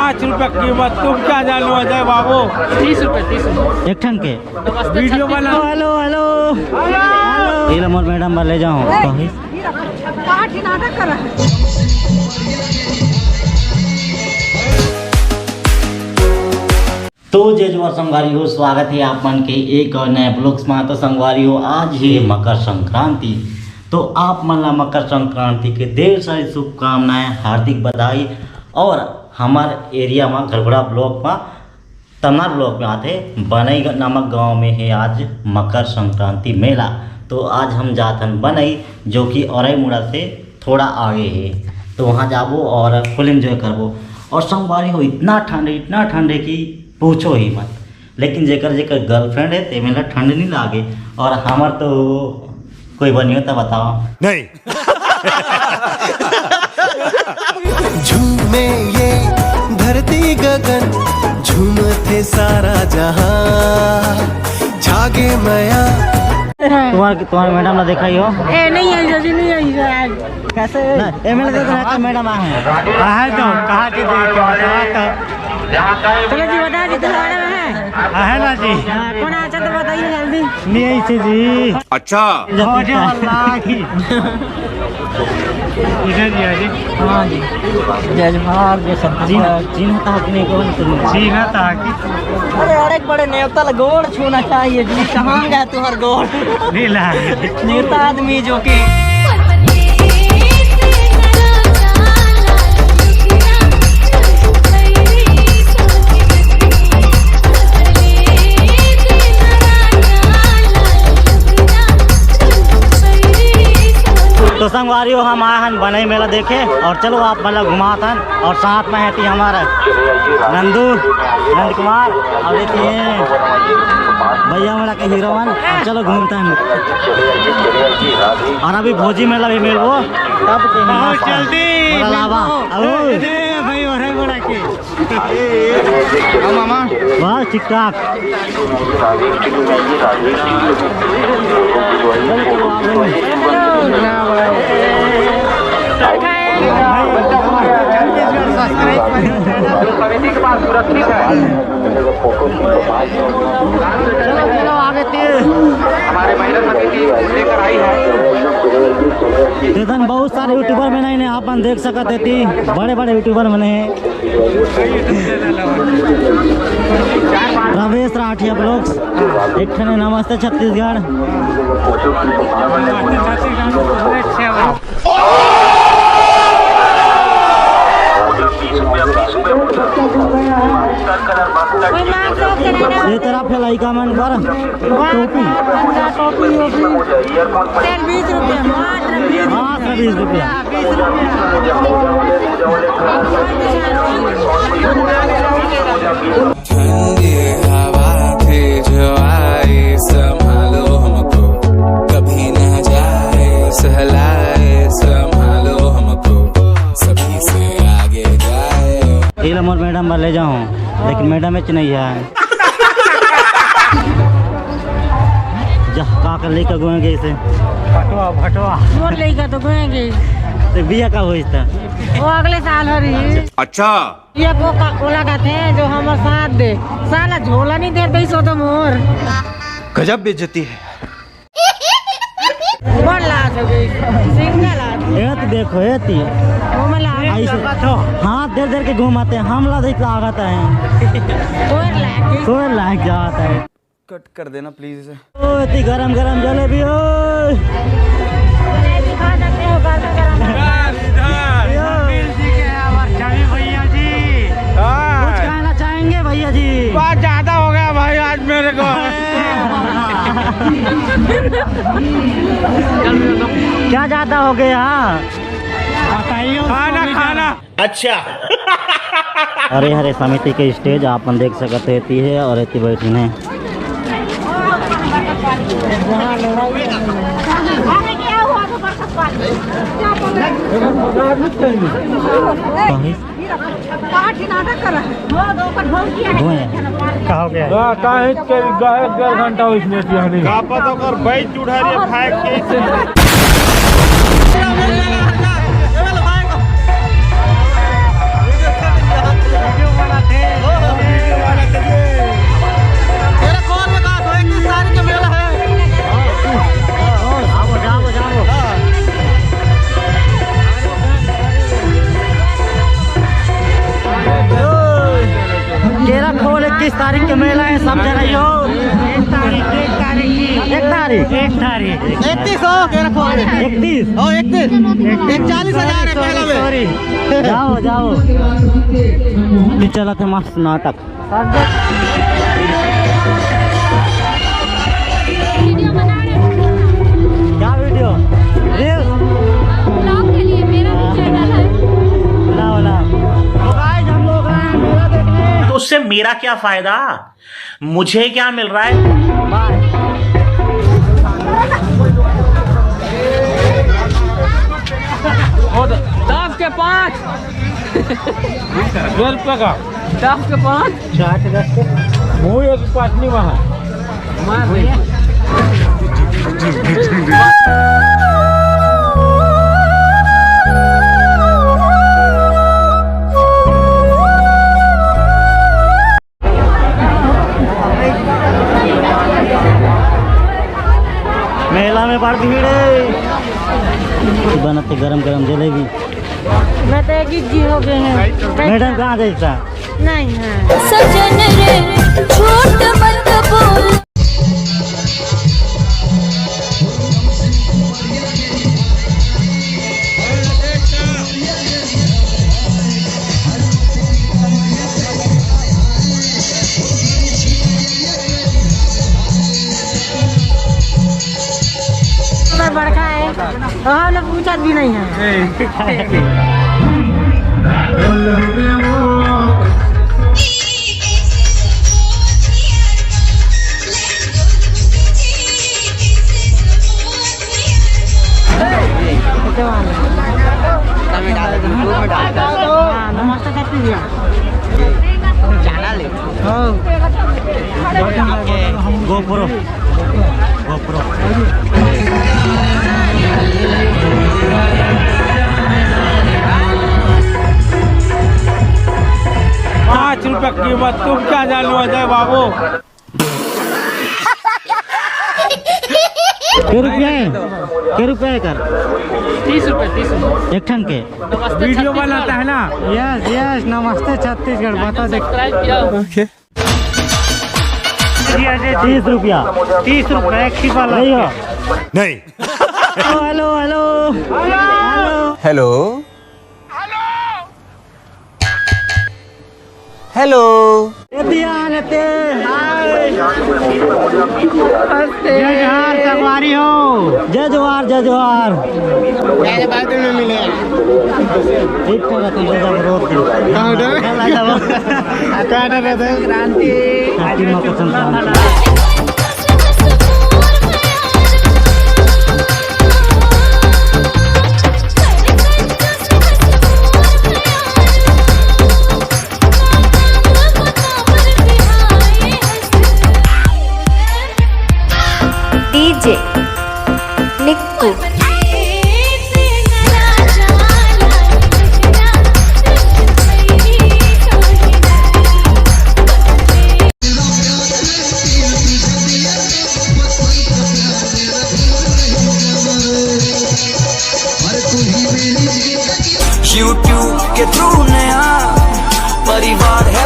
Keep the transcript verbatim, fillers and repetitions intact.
पाँच रुपया कीमत, तुम क्या जानो अजय बाबू। तीस रुपये, तीस रुपये। एक ठन के। वीडियो बना। Hello, hello. हेलो। ये लो मोर मैडम बा, ले जाओ। कहीं। तो जय जोहार संगवारी हो, स्वागत है आप मन के एक और नए ब्लॉग्स में। तो संगवारी हो, आज है मकर संक्रांति, तो आप मन ला मकर संक्रांति के ढेर सारी शुभकामनाएं, हार्दिक बधाई। और हमार एरिया में घरघोड़ा ब्लॉक में तमनार ब्लॉक में आथे, बनई ग-, नामक गांव में है आज मकर संक्रांति मेला। तो आज हम जाथन बनई, जो कि औरई मुड़ा से थोड़ा आगे है। तो वहाँ जाबो और फुल एंजॉय करबो। और संगवारी हो, इतना ठंड है, इतना ठंड है कि पूछो ही मत। लेकिन जेकर जेकर गर्लफ्रेंड है, तेमेला ठंड नहीं लागे। और हमर तो कोई बनियो तो बताओ। नहीं। झूमे ये धरती गगन, झूमथे सारा जहां, जागे मया। तुम्हार तुम्हार मैडम ना देखा ही हो। ए, नहीं आई जी, नहीं आई जी आज। कैसे? ना, ए, मैंने देखा है, मैडम आ है। आ है तो, कहाँ के देख के बता तो। चलो जी, बता दी, तुम्हारे में है। आ है ना जी। हाँ, कौन अच्छा तो बताइए जल्दी। नहीं आई थी जी। अच्छा। हो गया वाला की। इधर जी आ जी। हाँ जी। जय जोहार, जय छत्तीसगढ़। चिन्ह, चिन्ह था कि नहीं, कौन चिन्ह? चिन्ह था कि? अरे, अरे, बड़े नेवता ला गोड़ छूना चाहिए जी। कहाँ गया तुम्हार गोड़? नहीं ला। नेता आदमी जो के। तो संगवारी हो, हम आए हन बनई मेला देखे, और चलो आप मन ला घुमात हन। और साथ में है ती हमारा नंदू, नंद कुमार, और ये ती भैया मेला के हीरो मन। और चलो घूमते हैं। और अभी भोजी मेला भी मिलबो, तब के बहुत मस्त जल्दी बोला लावा। मिलबो। अउ ए, ए, भाई, और है बड़ा के। हाँ, मामा। बस ठीक ठाक। चलो, चलो, आगे तीर। देख, बहुत सारे यूट्यूबर मन हे, आप मन देख सकत हे, बड़े बड़े यूट्यूबर मन हे। रमेश राठिया ब्लॉग्स, एक ठने नमस्ते छत्तीसगढ़। ये तरफ है लइका मन बर टोपी। टोपी, टोपी। तेल बीस रुपया, मात्र बीस। मात्र बीस रुपया। ठंडी हवा तेज आए, संभालो हमको, कभी ना जाए, सहलाए, संभालो हमको, सभी से आगे जाए। एला मोर मैडम बर ले जाओ, लेकिन मैडम एच नहीं है। जा, का कर लेकर गोएंगे इसे? भटवा, भटवा। मोर लइका तो गोएंगे। तो बिया का होइस त? वो अगले साल हो रही। अच्छा। ये कोका कोला का थे जो हमर साथ दे। साला झोला नहीं दे दे सो तो मोर। गजब बेइज्जती है। बड़ लाज हो गई। सिंगल आदमी। एत देखो, एती। वो में लाज। ऐसे हाथ देर देर के घुमाते हैं, हमला देख लागत है। कोर लाग गई। कोर लाग जाता है। कट कर देना प्लीज इसे। ओ, इतनी गरम गरम जलेबी हो। जलेबी खा सकते हो, गरम गरम। इधर, इधर, इधर मिल जी के आवर चली भैया जी। हाँ। कुछ कहना चाहेंगे भैया जी? बहुत ज्यादा हो गया भाई आज मेरे को। क्या ज्यादा हो गया? बताइए उसको खाना, भी खाना। अच्छा। अरे हरे समिति के स्टेज आप मन देख सकत हो, एती है और एती बैठिन है। कहीं? धुएं। का हो गया? का, का है के एक डेढ़ घंटा उसने किया नहीं। का पता ओकर बैठ चुढ़ा रे भाई के। इस तारीख के मेला है, सब जगह ही हो। एक तारीख, एक तारीख की। एक तारीख। एक तारीख। इकतीस हो, कह रखो। इकतीस। हो, इकतीस। इकतालीस हजार है पहला में। Sorry। जाओ, जाओ। चलत हे मस्त नाटक। वीडियो बना रहे हैं। क्या वीडियो? Reels? Vlog के लिए, मेरा भी channel है। बनाओ, बनाओ। तो guys, हम लोग आए हैं मेला देखने। तो उससे मेरा क्या फायदा? मुझे क्या मिल रहा है? बाय। दस के पाँच। दस के पाँच। चार के दस के। मुँह एक पाँच नहीं वहाँ। मार दे। मेला में बड़ भीड़ है। बनत हे गरम गरम जलेबी। मैं तो एक ही जी हो गए हैं। मैडम कहाँ जाइसा? नहीं है। सजन रे, झूठ मत बोल। बड़का है, हम लोग पूछत भी नहीं है। हाँ, नमस्ते करती भैया। हाँ। GoPro। GoPro। पाँच रुपए कीमत, तुम क्या जानो अजय बाबू। के रुपया है? के रुपया है कर? तीस रुपये, तीस रुपये। एक ठन के? वीडियो बनाता है ना? Yes, yes, नमस्ते छत्तीसगढ़, बता दे। Subscribe किया। तीस रुपया। तीस रुपया, एक ही वाला। नहीं हो? नहीं। Hello, hello, hello. Hello. Hello. Hello. ए दिया लेते। हाय। जय जोहार, संगवारी हो। जय जोहार, जय जोहार। पहले बाथरूम में मिले। एक तो रहता है, जब रोक दे। कहाँ उठा? कहाँ उठा? कहाँ उठा रहता है? क्रांति। क्रांति माँ को संक्रांति। DJ निक्कू। YouTube के through नया परिवार है।